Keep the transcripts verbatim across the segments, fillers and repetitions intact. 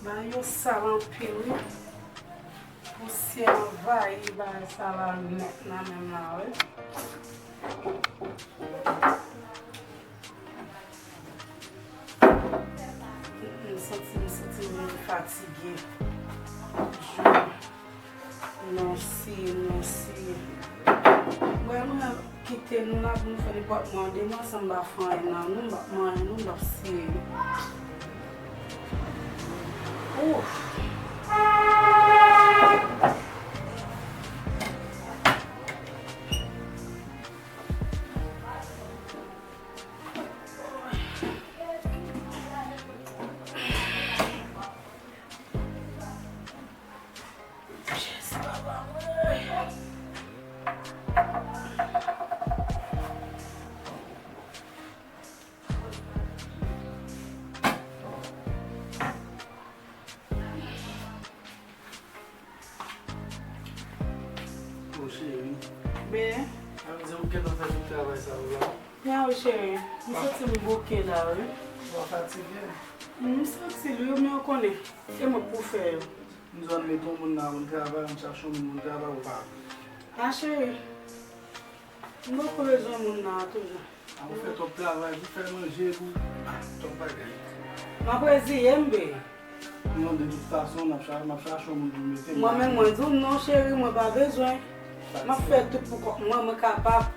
Bagay yo sal anpil, wi. Pousyè anvayi bagay sa la nèt nan men m la, wi. M santi, m santi m fatige. Jou. Non, si, non, si. Mwen, mwen kite nou la pou nou fè nenpòt mande m ansanm, m pa fè anyen nan nou, m pa manyen nou, m pa siye nou. Ouf. O cheri. Ben. Sa vle di ou gentan fè tout travay sa yo la? Ya wi cheri. M santi m bouke la wi. Ou pa fatige? M santi l wi, men ou konnen. Se mwen k pou fè yo. M di w al mete yon moun nan pou l travay, al chache yon moun pou l travay, ou pa vle. A cheri, m poko bezwen moun nan toujou. A ou fè twòp travay, pou fè manje, pou, ah, twòp bagay. M ap reziye m, bebe. Non, de tout fason, m ap cha-, m ap chache yon moun pou m mete. Mwen menm, mwen di w non, cheri, mwen pa bezwen. M ap fè tout pou kòk mwen, mwen kapab.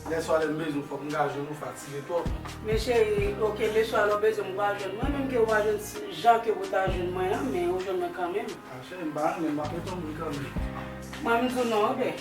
Lè swa lè m bezwen w, fòk m ka jwenn ou, fatige twòp. Men cheri, oke, lè swa lè w bezwen m, ou pa jwenn mwen, menm ke ou pa jwenn jan ke ou ta jwenn mwen an, men ou jwenn mwen kanmenm. A, cheri, m pa renmen, m ap mete yon moun kanmenm. Mwen, m di w non, bebe.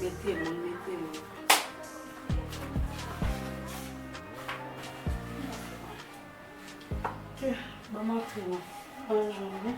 Mete moun, mete moun. Oke, ban m antre non. Bonjou, wi.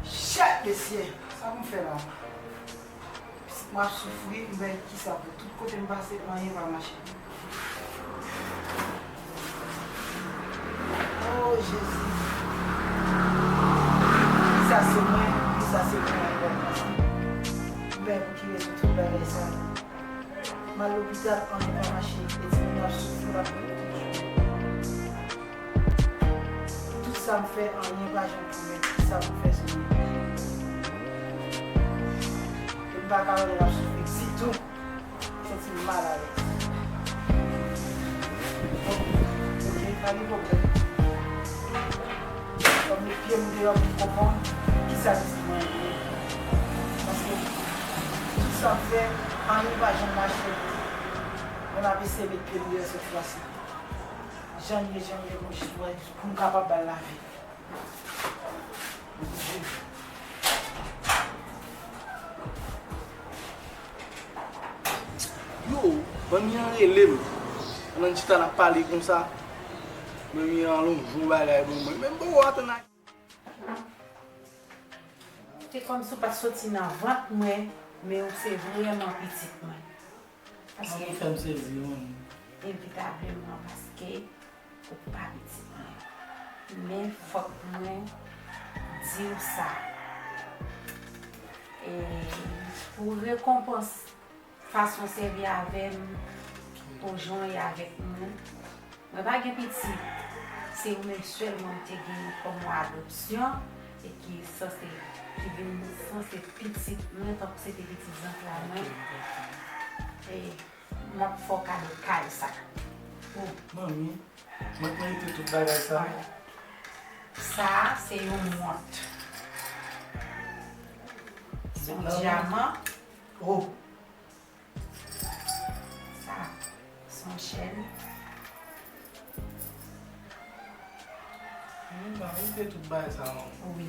Shit, mesye! Sa pou m fè la? Pitit mwen ap soufri, m bay kisa pou tout kote m pase, anyen pa mache. Oh, Jezi. Kisa se mwen, kisa se mwen, anyen pa mache. M bay pou ki rezon tout bagay sa yo? M al lopital, anyen pa mache, e timoun nan ap soufri, l ap mouri toujou. Tout sa m fè, anyen pa janm pwomèt, kisa pou m fè sou li? E m pa ka wè l ap soufri ditou. M santi m malalèz. Bon, oke, pa gen pwoblèm. Fò m met pye m deyò pou m konprann kisa pitit mwen ye. Paske tout sa m fè, anyen pa janm mache. Men m ap eseye met pye m deyò sèt fwa si. Jan l ye, jan l ye, pou m jis wè, pou m kapab ba l lavi. Yo, manmi an rele m. Pandan n chita n ap pale konsa, manmi an alonje yon bagay ban mwen. Men m poko atann a. Se kòmsi w pa t soti nan vant mwen, men w se vrèman pitit mwen. Paske, sa pou fè m sezi, manmi. Envitableman, paske ou pa pitit mwen. Men fòk mwen di w sa. E, Pou rekonpans fason w sèvi avè m, pou jan w ye avèk mwen, mwen pa gen pitit. Se ou menm sèlman m te gen kòm yon adopsyon e ki sanse, ki vin sanse pitit mwen tankou se te pitit zantray mwen. E m ap fè w kado kay sa. Oh, manmi, mwen k merite tout bagay sa. Sa a se yon mont. Se yon dyaman. Oh. Sa, se yon chèn. Mwen pa merite tout bagay sa non. Wi.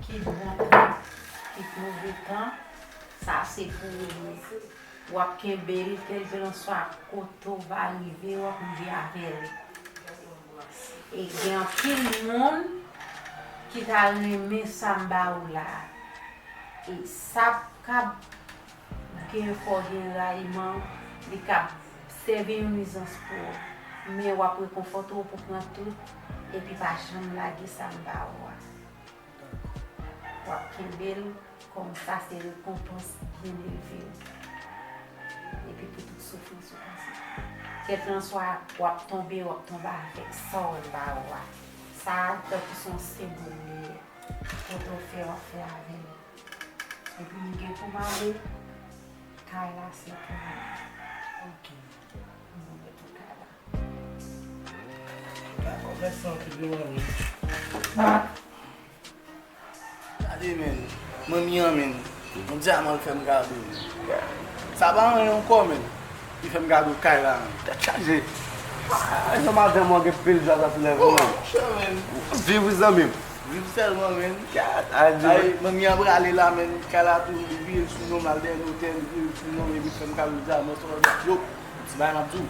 Kit bon tan, kit move tan, sa se pou ou. W ap kenbe l, kèlkelanswa kote w va rive, w ap rive avè l. E gen anpil moun ki ta renmen sa m ba ou la a. E sa p kab gen fò gen rayman, li kab sèvi yon nwizans pou ou. Men w ap rekonfòte w pou pran tout, epi pa janm lage sa m ba ou a. W ap kenbe l kòm sa se rekonpans byen elve w. Epi pou tout soufrans ou pase. Kèlkelanswa w ap tonbe, w ap tonbe avèk sa w ba ou a. Sa a tankou se yon senbòl li ye. Kote w fè, w ap fè avè l. Epi m gen pou m ale, kay la se pou mwen. Ok. Mwen mete kay la. Dakò, mèsi anpil wi manmi. Gade men, manmi an men, yon dyaman l fè m kado. Sa pa anyen ankò men. Li fè m kado kay la men. Tèt chaje. Ah, jan madanm ou gen pil jwa sa soulève ou men. Monchè men. Viv wi zanmi m. Viv sèlman men. Gad, ay, manmi an prale la men. Kay la tou, li vire l sou non m, al dèyè lotèl, li vire l sou non m, epi fè m kado dyaman sa w ap di yo. Ti bagay m ap di w.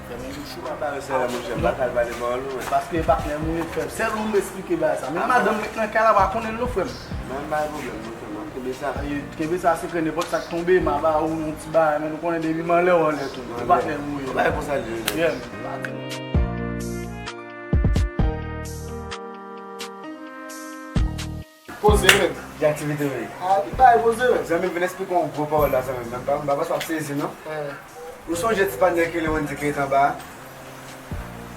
Fè men jou chou papa. Yo sèlè monchè, m pa ka al pale pawòl ou. Paske patnè m ou ye frè m. Sèl ou m esplike bagay sa. Menm madanm m nan kay la pa konnen l non frè m. Men pa gen pwoblèm non frè m, m ap kenbe sa. Kenbe sa sekrè, nenpòt sa k tonbe, m a ba ou yon ti bagay, men nou konnen depi m anlè ou anlè tou. Se patnè m ou ye. Bagay konsa l ye. Yeah. Poze menm. Ki aktivite w ye? Ah, ki bagay poze menm. Zanmi m vin esplike w yon gwo pawòl la zanmi m. M pa, m pa panse w ap sezi non. Ou sonje ti patnè ke Wendy ki ret anba a?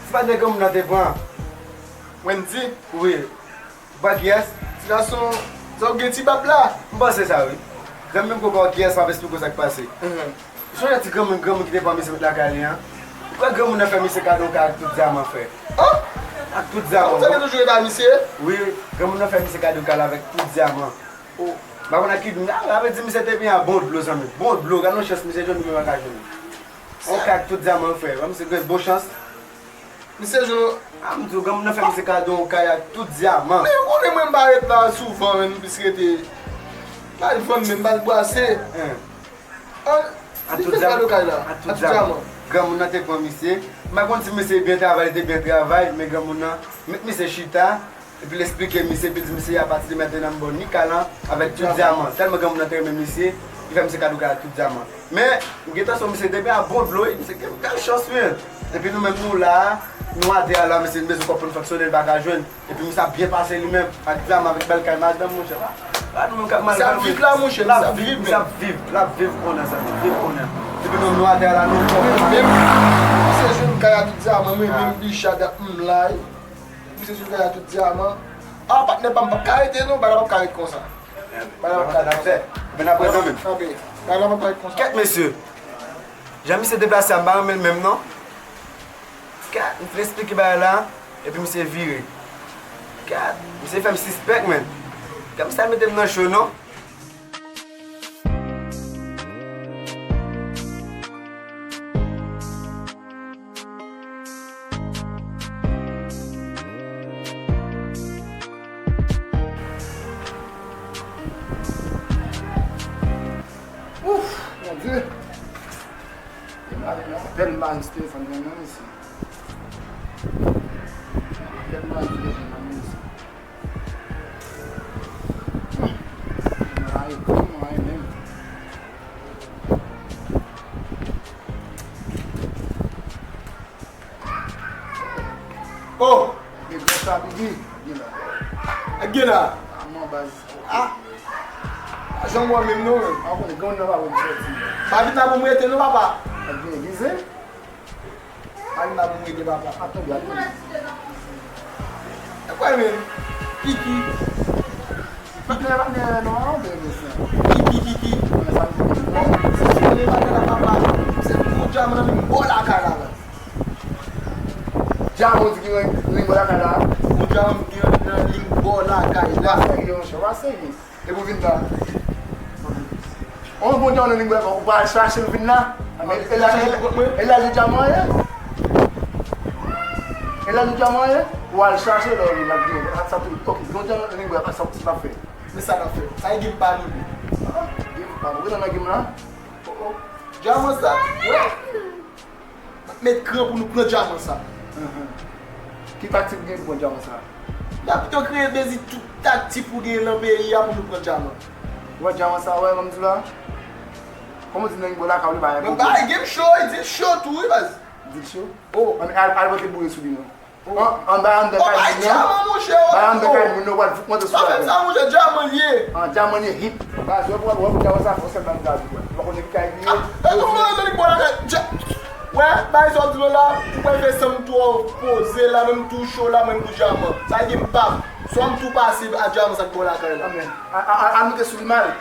Ti patnè granmoun nan te pran. Wendy? Wi. Ou pa kiyès? Ti gason, sa w gen ti bab la? M panse sa wi. Zanmi m poko wè kiyès m ap esplike w sa k pase. Ou sonje ti granmoun, granmoun ki te pran misye met lakay li an? Ou kwè granmoun nan fè misye kado kay ak tout dyaman frè? An? Ak tout dyaman. Sa te toujou ret a misye? Wi, granmoun nan fè misye kado kay la avèk tout dyaman. M pa konn ak ki dlo. A, sa vle di misye te byen a bon dlo zanmi. Bon dlo, gad yon chans misye jwenn ou menm pa ka jwenn. Yon kay ak tout dyaman frè. Wè misye gen bon chans. Misye jwenn. A m di w, granmoun nan fè misye kado yon kay ak tout dyaman. Men ou konnen mwen m pa ret la souvan menm, m plis rete. M al vann men m pa al bwase. An, li fè kado kay la. Ak tout dyaman. Granmoun nan te pran misye. M pa konn si misye byen travay, li te byen travay, men granmoun nan met misye chita. Epi l esplike misye, epi l di misye apati de mentnan m ba w ni kay lan avèk tout dyaman. Tèlman granmoun nan te renmen misye, li fè misye kado kay ak tout dyaman. Men, m gen tansyon misye te byen a bon dlo wi, misye gen bèl chans wi. Epi nou menm nou la a, nou atè a la, misye bezwen kòb pou n fonksyone, l pa ka jwenn. Epi misye ap byen pase li menm, ak dyaman, avèk bèl kay madanm, monchè. Pa nou menm k ap mal viv la, monchè, l ap viv, l ap viv, l ap viv konnen sa, viv konnen. Epi nou menm nou atè a la, nou kòb. Misye jwenn kay a tout dyaman, mwen menm Bicha dat m la wi. Misye sou kay la tout dyaman. A, patnè pa m p ap ka rete non, bagay la p ap ka ret konsa. Bagay la p ap ka ret konsa. Men apre zanmi m. Bagay la p ap ka ret konsa. Kèt mesye. Jan misye deplase a, m pa renmen l menm non. Kèt, m fin esplike bagay la, epi misye vire. Kèt, misye fè m sispèk, men. Kèt, misye al mete m nan cho non. Ouf, Bondye. E mari m, bèl mari Stéphane, men non, mesye. Bèl mari Stéphane, men non, mesye. Hum. Mari, mari menm. Oh! Nèg sa, Biggie, gen la. Nèg gen la. A, mwen baz. Ah! Jan w wè menm non, men. A konnen, granmoun nan pa wè m sòti. Pa vin la pou m rete non, papa. Ak byen vize. Pa vin la pou m rete, papa. Ap tonbe, ap tonbe. E kwè menm. Kiki. Patnè, patnè, non, non, men, men, sa. Kiki, kiki. Mwen sa m di, non. Se sou le bagay la, papa. Se pou dyaman nan vin bò lakay la, la. Dyaman di ki nan ling bò lakay la. Pou dyaman di ki nan ling bò lakay la. Pa serye, monchè, pa serye. Epi w vin la. On bon dyaman nan ling bò lakay, ou pa al chache l vin la. E la, e la, e la, dyaman ye. E la, dyaman ye. Ou al chache lè w vin la, vin la. Sa tou, ok, bon dyaman nan ling bò lakay, sa w ap fè. Men sa n ap fè. Sa e game pa nou. Game pa nou. Ou nan game la? Oh, oh. Dyaman sa. Wè. Met kran pou nou pran dyaman sa. Ki taktik ou gen pou pran dyaman sa? N ap pito kreye bezi tout taktik pou gen nan peyi a pou nou pran dyaman. Ou wè dyaman sa, wè, kòm di la? Kòm di nan bò lakay ou li pa. Mwen bay game show, e di show tou, wi, baz. Di show? Oh. An, al, al pote boure sou li, non. An, anba, anba kay moun nan. Dyaman, monchè, oh. Bay anba kay moun nan, w ap fout manje sou la. Sa monchè, dyaman ye. An, dyaman ye hit. Baz, wè pou, wè pou dyaman sa, fò sèl ban gaz, wè. Ou pa konnen ki kay li ye. E tou mwen, li bon la, dya-, wè, bay sa w di nou la, ou pral fè san m twò poze la, menm tou cho la, menm pou dyaman. Sa di m pap. Swa m tou pase a dyaman sa k bò lakay la. Anmè. A, a, a, a moute sou li mal.